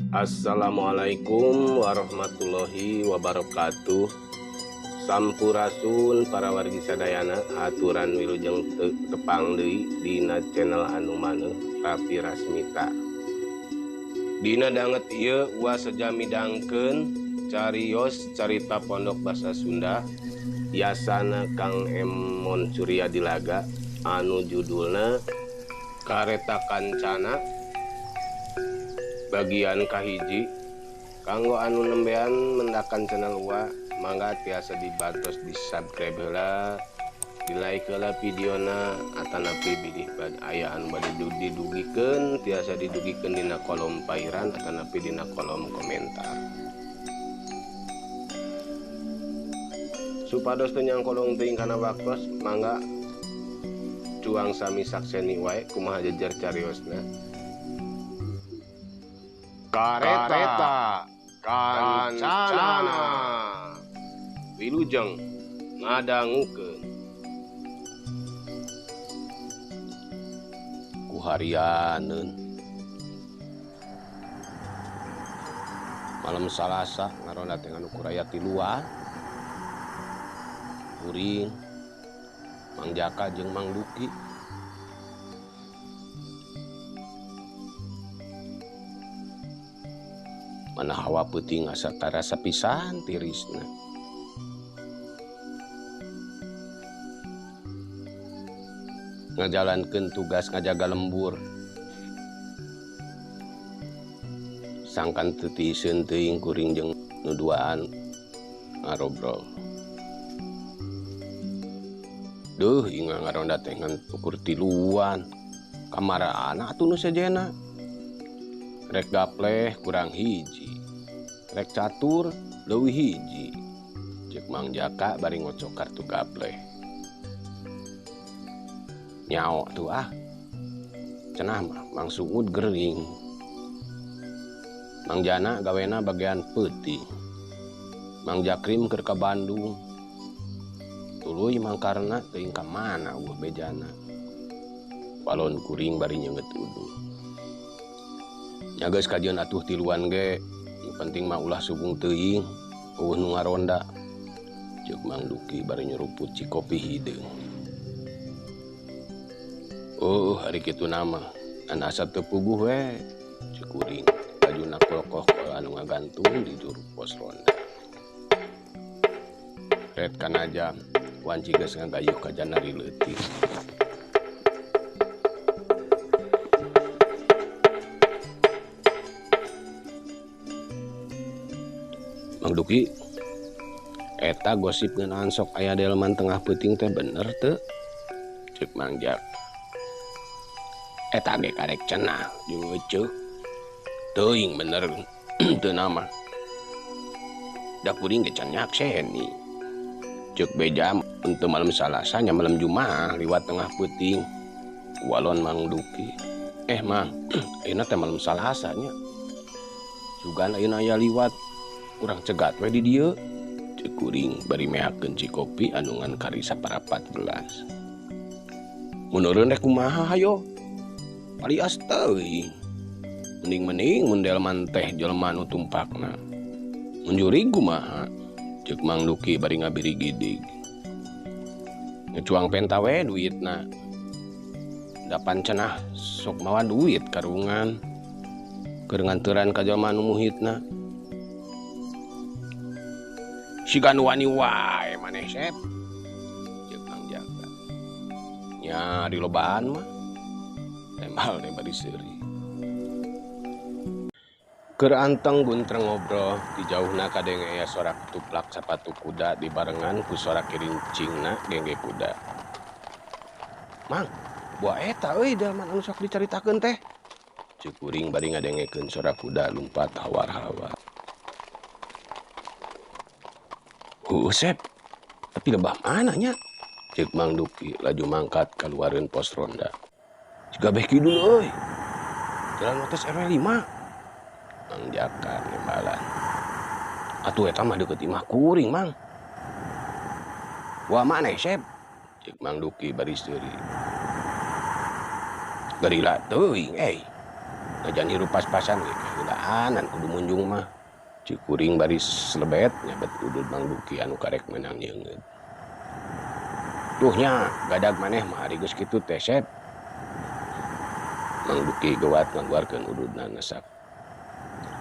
Assalamualaikum warahmatullahi wabarakatuh. Sampurasun para wargi sadayana, aturan wilujeng tepang deui dina channel anu maneuh Rapi Rasmita. Dina danget ieu uas seja midangkeun carios carita pondok basa Sunda yasana Kang Emon Suryadilaga anu judulna Kareta Kancana bagian kahiji. Kanggo anu nembean mendakan channel Ua, mangga tiasa dibantos di subscribe heula, di like heula videona, atanapi bilih aya anu bade didugikeun tiasa didugikeun dina kolom pairan atanapi dina kolom komentar. Supados teu nyangkolong teuing kana waktos, mangga cuang sami sakseni wae kumaha jejer cariosna. Kareta Kancana wilujeng ngadangukeun kuharianeun. Malam Salasa ngaronda teh anu kuraya tiluan kuring Mang Jaka jeung Mang Duki. Mana hawa peuting asa karasa pisan tirisna. Ngajalankeun tugas ngajaga lembur. Sangkan teu tiiseun teuing kuring jeung nu duaan ngarobrol. Duh, inga ngaronda teh ngan ukur tiluan. Kamarana atuh nu sejenna. Rek gapleh kurang hiji, rek catur leuwih hiji. Ceuk Mang Jaka bari ngocok kartu gapleh. Nyao tuh ah, cenah mah Mang Suud gering. Mang Jana gawena bagian peuting. Mang Jakrim keur ka Bandung. Tuluy Mang Karna teuing ka mana eueuh bejana. Walon kuring bari nyeungeut uduh. Nya geus kajian atuh tiluan ge, nu penting mah ulah subung teuing, eueuh nu ngaronda. Ceuk Mang Duki bari nyeruput cikopi hideung. Oh, hari kitu nama, an asa teu puguh we. Ceuk kuring, bajuna kokoh anu ngagantung di juru pos ronda. Ret kana jam, wanci geus ngagayuh ka janari leutik. Mang Duki, eta gosip ngeunaan sok aya delman tengah peuting teh bener teu? Ceuk Mang Jak. Eta ge karek cenah jeung eceuh. Teuing bener teu nama. Da kuring ge can nyakseni. Ceuk beja untuk malam Salasa nya malam Jumaah liwat tengah peuting. Walon Mang Duki. Mang, ayeuna teh malam Salasa nya. Sugan ayeuna aya liwat. Kurang cegat we di dieu. Ceuk kuring bari meakeun cikopi anu ngan kari saparapat gelas. Mun eureun rek kumaha hayo? Palias teuing. Mending-mending mun delman teh jelema nu tumpakna. Mun jurig kumaha? Ceuk Mang Duki bari ngabiri gidig. Ngecuang penta we duitna. Dapan cenah sok mawa duit karungan. Keur nganturan ka jelema nu muhitna. Siga nu wani wae maneh Sep. Ceuk Mang Jaka. Nya di lobaan mah. Tembal teh bari seuri. Keur anteng guntreng ngobrol, di jauhna kadenge aya sorak tuplak sapatu kuda dibarengan ku sorak kirincingna gengge kuda. Mang, buah eta euy delman anu sok dicaritakeun teh. Ceuk kuring bari ngadengekeun sorak kuda lumpat hawar-hawar. Heueuh Sep, tapi lebah mana nya? Ceuk Mang Duki laju mangkat kaluareun pos ronda. Siga beh kidul euy. Jalan Wates RW 5. Mang Jaka nembalan. Atuh eta mah deukeut imah kuring, Mang. Wah maneh Sep? Ceuk Mang Duki bari seuri. Gerila teuing euy. Najan hirup pas-pasan ge kaheulaanan kudu munjung mah. Ceuk kuring bari selebet nyabet udud Mang Duki anu karek meunang nyeungeut. Tuh nya gadag maneh mah ari geus kitu teh Sep. Mang Duki gewat ngaluarkeun ududna nesak.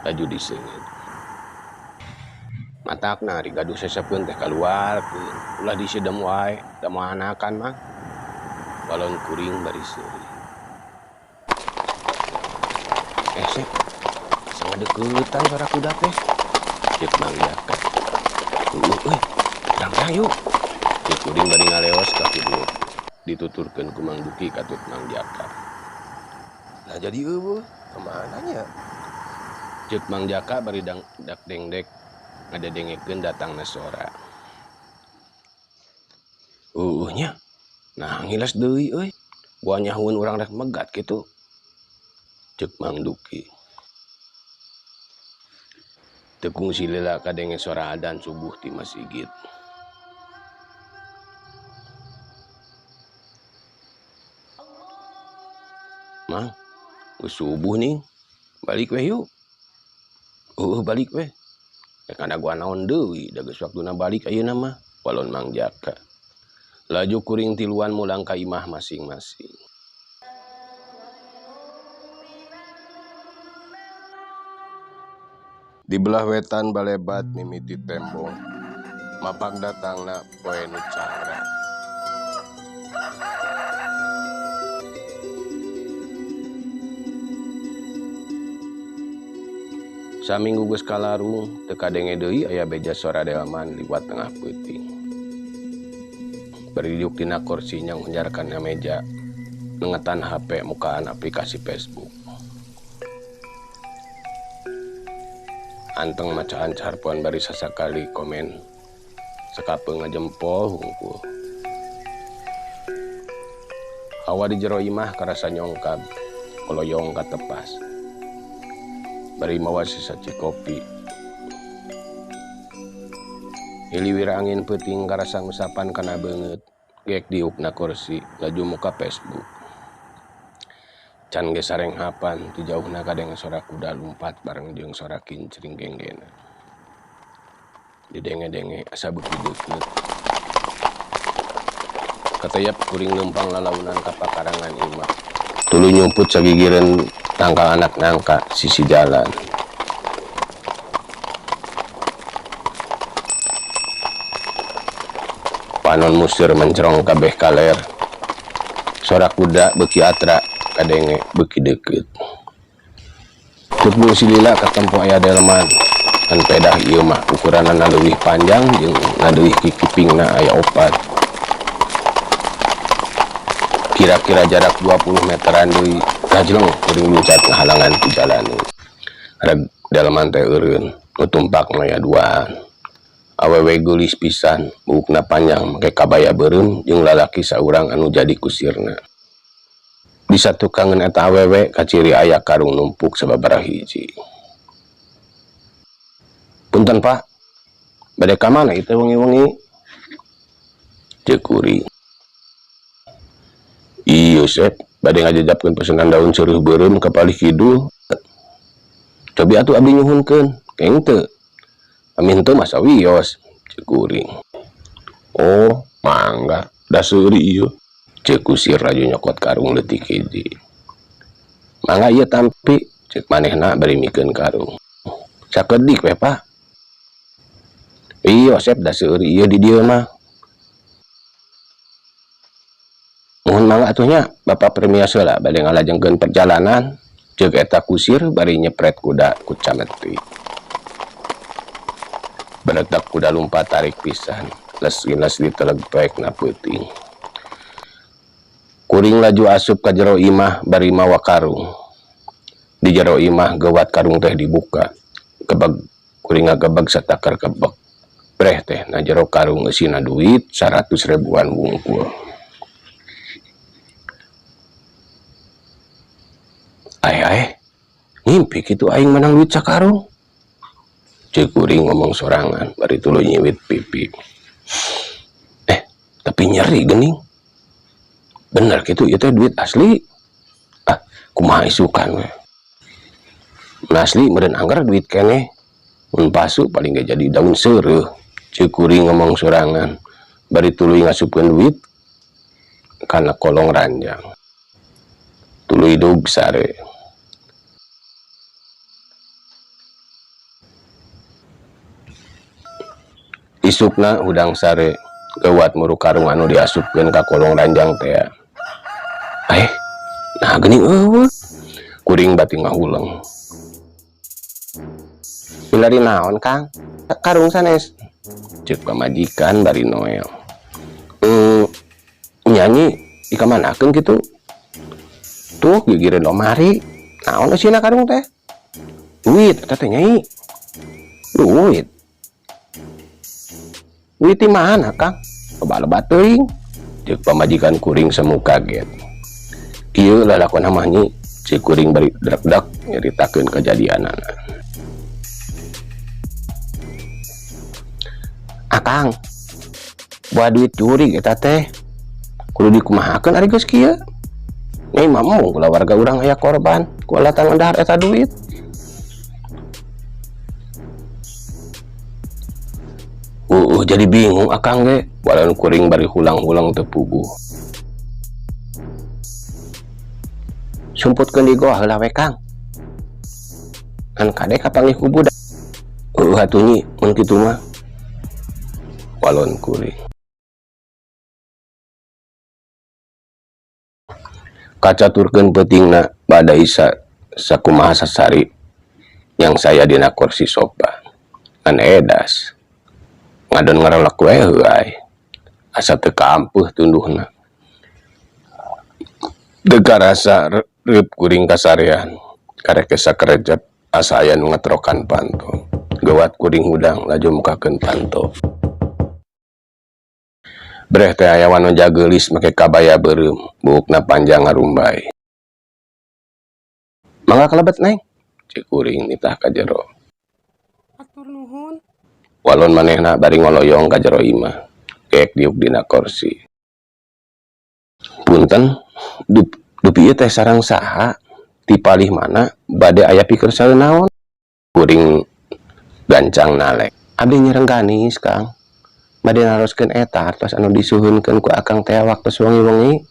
Laju diseungeut. Matakna ari gaduh sesepeun teh kaluarkeun, ulah disidem wae, da moal anakan mah. Walon kuring bari seuri. Eh Sep, asa ngadeuketan sora kuda teh. Ceuk Mang Jaka. Heueuh euy, terang-terang yuk. Ceuk kuring bari ngaleos ka kidul. Dituturkeun ku Mang Duki katut Mang Jaka. Nah jadi eueuh, ka mana nya? Ceuk Mang Jaka bari dak dengdek ngadedengekeun datangna sora. Heueuh nya. Nah ngiles deui euy. Gua nyahueun urang rek megat kitu. Ceuk Mang Duki. Teu kungsi lila kadenge sora adan subuh ti masigit. Mang, geus subuh ning. Balik weh yuk. Heueuh balik weh. Rek ngadagoan naon deui, da geus waktuna balik ayeuna mah, walon Mang Jaka. Laju kuring tiluan mulang ka imah masing-masing. Di belah wetan balebat mimiti tembong. Mapak datangna poe nu cangra. Saminggu geus kalarung, teu kadenge deui aya beja sora delman liwat tengah peuting. Bari diuk dina kursi nyanghunyar kana meja, nengetan HP mukaan aplikasi Facebook. Anteng macaan carpon bari sasakali komen, sakapeung ngajempol hungkul. Hawa di jero imah karasa nyongkab, koloyong katepas. Bari mawa sesaci kopi. Hiliwir angin peuting karasa ngusapan kana beungeut, gek diukna kursi, laju muka Facebook. Can ge sarenghapan, ti jauhna kadenge sora kuda lumpat bareng jeung sora kincring genggena. Didenge-denge asa beuki deukeut. Katayap kuring leumpang lalaunan ka pakarangan imah. Tuluy nyumput sagigireun tangkal anak nangka sisi jalan. Panon museur mencrong kabeh kaler. Sora kuda beuki atra kadenge beuki deukeut. Teu fungsi lila katempo aya delman. Ngan pedah ieu mah ukuranana leuwih panjang jeung ngadeuih kikipingna aya opat. Kira-kira jarak 20 meteran deui, kajleng kuring luncat ngahalangan ti jalaneun. Reg delman teh eureun, nu tumpak mah aya duaan. Awewe geulis pisan, buukna panjang make kabaya beureum jeung lalaki saurang anu jadi kusirna. Di satukangeun eta awewe kaciri aya karung numpuk sababaraha hiji. Punten Pak, bade ka mana ieu wengi-wengi? Ceuk kuring. Ieu Sep, bade ngajejapkeun pesenan daun seureuh beureum ka palih kidul. Cobi atuh abdi nyuhunkeun, keng teu. Amin teu masa wios, ceuk kuring. Oh, mangga, da seuri ieu. Ceuk kusir laju nyokot karung leutik hiji. Mangga ieu tampi, ceuk manehna bari mikeun karung. Sakedik we, Pak. Ieu Sep da seuri ieu di dieu mah. Mohon mangga atuh nya, Bapak permios heula bade ngalajengkeun perjalanan. Ceuk eta kusir bari nyepret kuda ku cameti. Baretak kuda lumpat tarik pisan, les-les diteleg poekna peuting. Kuring laju asup ka jero imah bari mawa karung. Di jero imah gewat karung teh dibuka. Kebeg kuring ngagebeg satakar kebek. Breh teh na jero karung eusina duit 100 ribuan wungkul. Ae ae, ngimpi kitu aing menang duit sakarung. Ceuk kuring ngomong sorangan bari tuluy nyiwit pipi. Tapi nyeri geuning. Bener kitu ieu teh duit asli. Ah, kumaha isukan we. Mun asli meureun angger duit keneh. Mun palsu paling ge jadi daun seureuh. Ceuk kuring ngomong sorangan. Bari tuluy ngasupkeun duit kana kolong ranjang. Tuluy dug sare. Isukna hudang sare geuwat muru karung anu diasupkeun ka kolong ranjang teh. Nah geuning eueuh. Kuring bati ngahuleng. Milari naon, Kang? Karung sanes. Ceuk pamajikan bari Noel. Nyanyi dikamanakeun kitu? Tuh gigireun lomari. Naon eusina karung teh? Duit eta teh nyai. Duit. Duit di mana, Kang? Loba-loba teuing. Ceuk pamajikan kuring semu kaget. Kieu lalakon mah nyi. Ceuk kuring bari drek-drek nyaritakeun kajadianana. Akang, buat duit jurig eta teh. Kudu dikumahakeun ari geus kieu. Nyai mah embung kulawarga urang aya korban ku alatan ngedahar eta duit. Jadi bingung akang ge, walaun kuring bari hulang-hulang teu puguh. Sumputkeun di goa heula we, Kang. Ngan kade kapanggih ku budak. Atuh nyi, mun kitu mah. Walon kuring. Kacaturkeun peutingna bada isa sakumaha sasari yang saya dina kursi sofa. Ngan edas. Ngadon ngarelek we heuay. Asa teu kaampuh tunduhna. Teu karasa reup kuring kasarean. Karek sakerejep asa aya nu ngatrokan panto. Geuwat kuring hudang laju mukakeun panto. Breh teh aya wanoja geulis make kabaya beureum, buukna panjang ngarumbay. Mangga kalebet, Neng. Ceuk kuring nitah ka jero. Atur nuhun. Walon manehna bari ngoloyong ka jero imah. Geek diuk dina kursi. Punten, dupi ieu teh sareng saha? Ti palih mana bade aya pikeun naon? Kuring gancang nalek. Abdi nyerengganis, Kang. Bade naroskeun eta hartos anu disuhunkeun ku akang teh waktu wengi-wengi.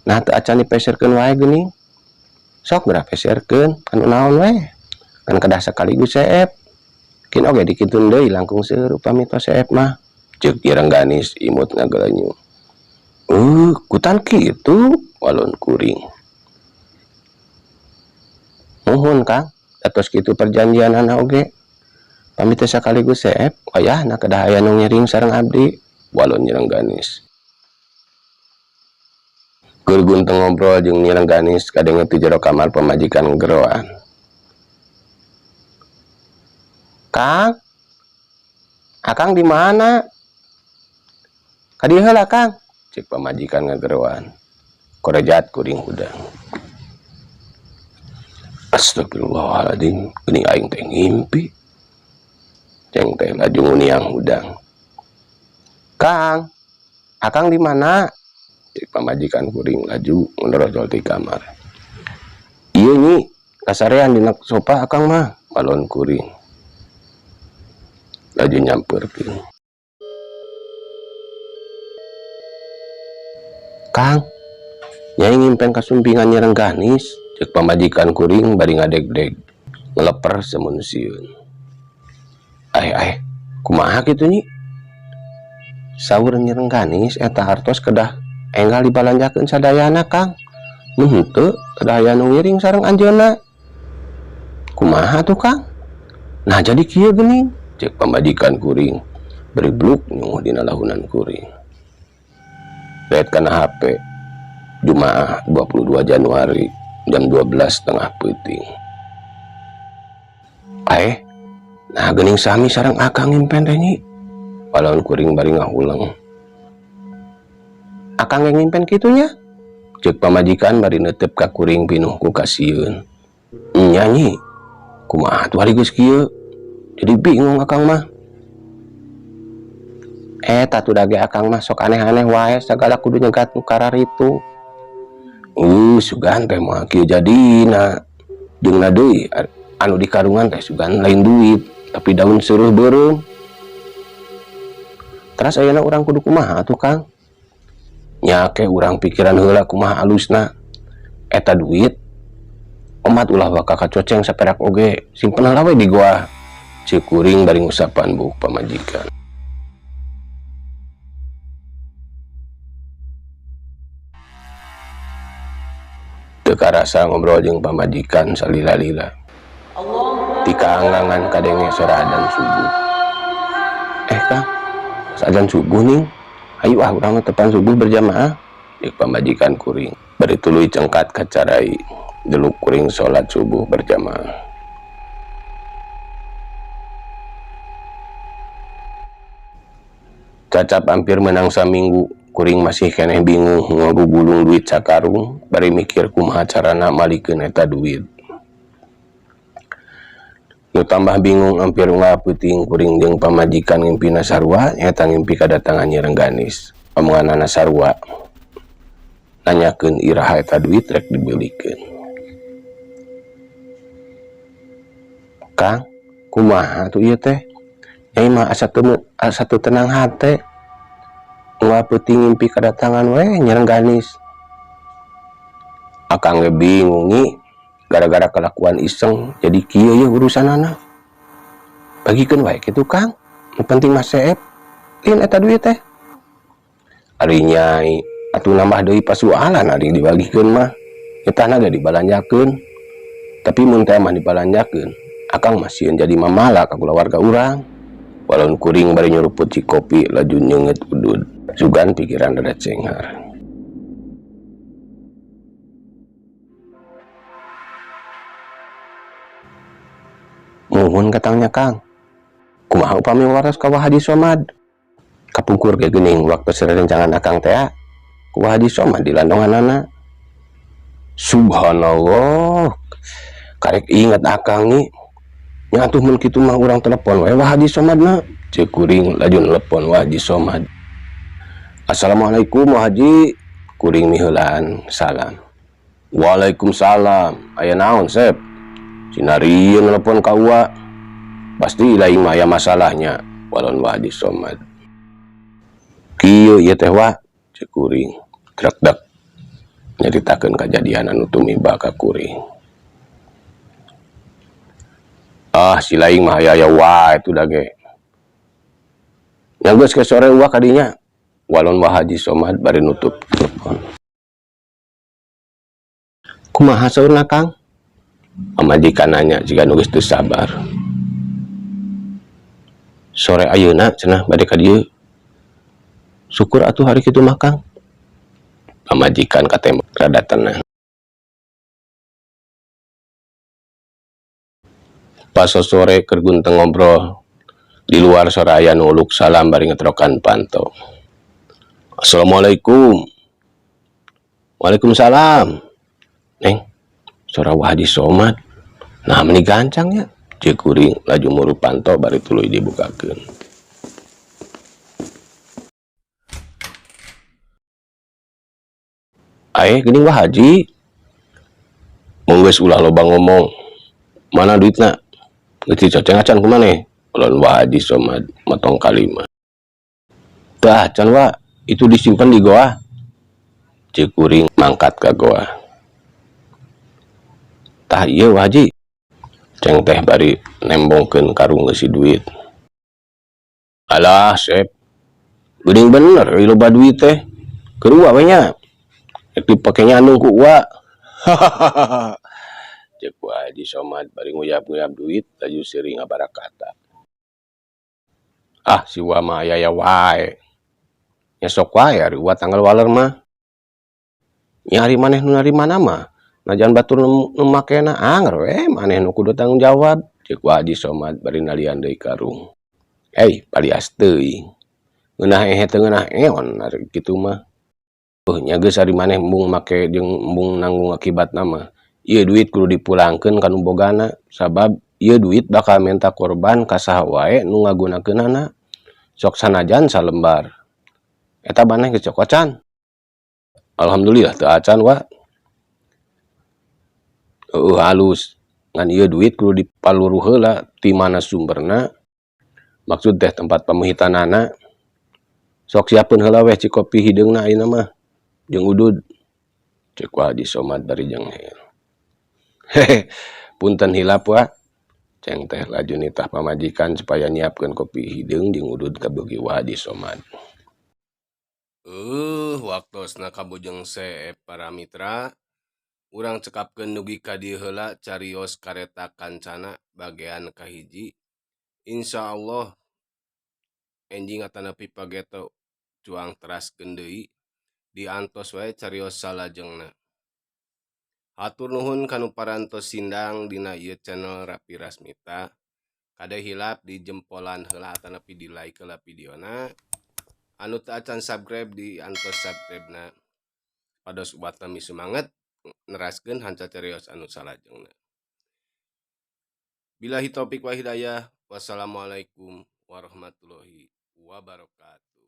Nah teu acan dipeserkeun wae geuning. Sok geura peserkeun anu naon we. Kan kedah sekaligus seep. Kin oge dikitun deui langkung seueur upami tos seep mah. Ceuk Nyerengganis imut ngagelenyu. Kutan kitu walon kuring. Nuhun, Kang. Atos kitu perjanjianana oge. Pamit teh sakaligus seep, wayahna kedah aya nu ngiring sareng abdi, walon Nyerengganis. Keur gunteng ngobrol jeung Nyerengganis kadenge ti jero kamar pamajikan geroan. Kang, Akang di mana? Ka dieu heula, Kang. Ceuk pamajikan ngageroan. Korejat kuring hudang. Astagfirullahaladzim, geuning aing teh ngimpi. Ceng teh laju nguniang hudang. Kang, Akang di mana? Ceuk pamajikan kuring laju ngorojol ti kamar. Ieu nyi, kasarean dina sofa Akang mah, balon kuring. Laju nyamperkeun. Kang, nyai ngimpen kasumpingan Nyerengganis, ceuk pamajikan kuring bari ngadeg-deg, ngeleper semun sieun. Ai, kumaha kitu nyi? Saur Nyerengganis eta hartos kedah enggal dibalanjakeun sadayana, Kang. Mun henteu kedah aya nu ngiring sareng anjeunna. Kumaha tuh, Kang? Nah jadi kieu geuning, ceuk pamajikan kuring bari bluk nyunguh dina lahunan kuring. Lihat kana HP Jumaah 22 Januari jam 12.30 peuting. Nah geuning sami sareng Akang ngimpen teh nyi. Walaun kuring bari ngahuleng. Akang ge ngimpen kitu nya? Ceuk pamajikan bari neuteup ka kuring pinuh ku kasieun. Nya nyi, kumaha tuh ari geus kieu? Jadi bingung Akang mah. Eta tuh dage Akang mah sok aneh-aneh wae sagala kudu nyegat nu kararitu. Sugan teh moal kieu jadina. Jeung na deui Anu di karungan teh sugan lain duit, tapi daun seuruh beureum. Teras ayeuna urang kudu kumaha atuh, Kang? Nya ke urang pikiran heula kumaha alusna. Eta duit omat ulah waka kacoceng saperak oge, simpen heula we di goa. Ceuk kuring bari ngusapan buuk pamajikan. Teu karasa ngobrol jeung pamajikan salila-lila. Ti kaanggangan kadenge sora adan subuh. Eh Kang, pas adan subuh ning. Ayo ah urang mah tepan subuh berjamaah. Ceuk pamajikan kuring. Bari tuluy cengkat ka carai deluk kuring salat subuh berjamaah. Cacap hampir menang saminggu, kuring masih keneh bingung ngagugulung duit sakarung, bari mikir kumaha carana malikeun eta duit. Nu tambah bingung hampir unggal peuting kuring jeung pamajikan ngimpina sarua, nyaeta ngimpi kadatangan Nyi Rengganis. Omonganana sarua, nanyakeun iraha eta duit rek dibeulikeun. Kang, kumaha tuh ieu teh? Nyai mah asa teu tenang hate. Unggal peuting ngimpi kadatangan we Nyi Rengganis. Akang ge bingung nyi, gara-gara kelakuan iseng jadi kieu ye urusanana. Bagikeun wae kitu Kang, nu penting mah seep lain eta duit teh. Ari nyai atuh nambah deui pasualan ari dibagikeun mah. Etana ge dibalanjakeun. Tapi mun teh mah dibalanjakeun, akang mah sieun jadi mamala ka kulawarga urang. Walon kuring bari nyuruput cikopi laju nyeungeut udud. Sugan pikiran rada cenghar. Muhun katangnya Kang. Kumaha upami waras ka Wa Haji Somad? Kapungkur ge geuning waktu sarencangan akang teh ku Wa Haji Somad di landonganana. Subhanallah. Karek inget akang nih. Nya atuh mun kitu mah urang telepon we Wa Haji Somadna. Ceuk kuring laju telepon Wa Haji Somad. Assalamualaikum Wa Haji. Kuring miheulaan salam. Waalaikumsalam. Aya naon Sep? Sinarieun telepon ka Uwa. Pasti lain mah aya masalahnya. Walon Wa Haji Somad. Kieu ieu teh Wa, ceuk kuring. Trekdek nyaritakeun kajadian anu tumiba ka kuring. Ah, si lain mah aya-aya wae tuh dage. Nya geus ke sore Uwa kadinya. Walon Wa Haji Somad bari nutup telepon. Kumaha saurna Kang? Pamajikan nanya jiga nu geus teu sabar. Sore ayeuna cenah bade ka dieu. Syukur atuh hari kitu mah Kang. Pamajikan katembak rada tenang. Pas sore keur gunteng ngobrol di luar sore aya nu uluk salam bari ngetrokan panto. Assalamualaikum. Waalaikumsalam. Neng, sora Wa Haji Somad. Nah, meni gancang nya. Ceuk kuring laju muru panto bari tuluy dibukakeun. Aeh geuning Wa Haji. Mun geus ulah loba ngomong. Mana duitna? Geus dicoceng acan ku maneh. Ulun Wa Haji Somad motong kalima. Teu acan Wa, itu disimpan di goa. Ceuk kuring mangkat ka goa. Tah ieu Wa Haji. Ceng teh bari nembongkeun karung eusi duit. Alah Sep. Geuning bener euy loba duit teh. Keur Uwa we nya. Rek dipake nyandung ku Uwa. Hahaha. Ceuk Wa Haji Somad bari nguyap-nguyap duit laju seuri ngabarakata. Ah si Uwa mah aya-aya wae. Nya sok wae ari Uwa tanggal waler mah. Nya ari maneh nu narimana mah. Najan batur nu makena anger we maneh nu kudu tanggung jawab. Ceuk Wa Haji Somad bari nalian deui karung. Ei palias teuing. Ngeunah ehe teu ngeunah eon ari kitu mah. Nya geus ari maneh embung make jeung embung nanggung akibatna mah. Ieu duit kudu dipulangkeun ka nu bogana sabab ieu duit bakal menta korban ka saha wae nu ngagunakeunana. Sok sanajan salembar. Eta maneh geus cokot can. Alhamdulillah teu acan Wa. Heueuh halus. Ngan ieu duit kudu dipaluruh heula ti mana sumberna, maksud teh tempat pamuhitanana. Sok siapkeun heula weh cikopi hideungna ayeuna mah jeung udud. Ceuk Wa Haji Somad bari jengel. Hehe, punten hilap Wa. Ceng teh laju nitah pamajikan supaya nyiapkeun kopi hideung jeung udud ka beuki Wa Haji Somad. Waktosna kabujeng seep para mitra. Urang cekapkeun dugi ka dieu heula carios Kareta Kancana bagean kahiji. Insyaallah enjing atanapi pageto cuang teraskeun deui diantos wae carios salajengna. Hatur nuhun kanu parantos sindang dina ieu channel Rapi Rasmita. Kade hilap di jempolan heula atanapi di like heula videona. Anu teu acan subscribe diantos subscribe-na. Pados ubat kami semangat neraskeun hanca carios anu salajengna. Billahi taufik wa hidayah. Wassalamualaikum warahmatullahi wabarakatuh.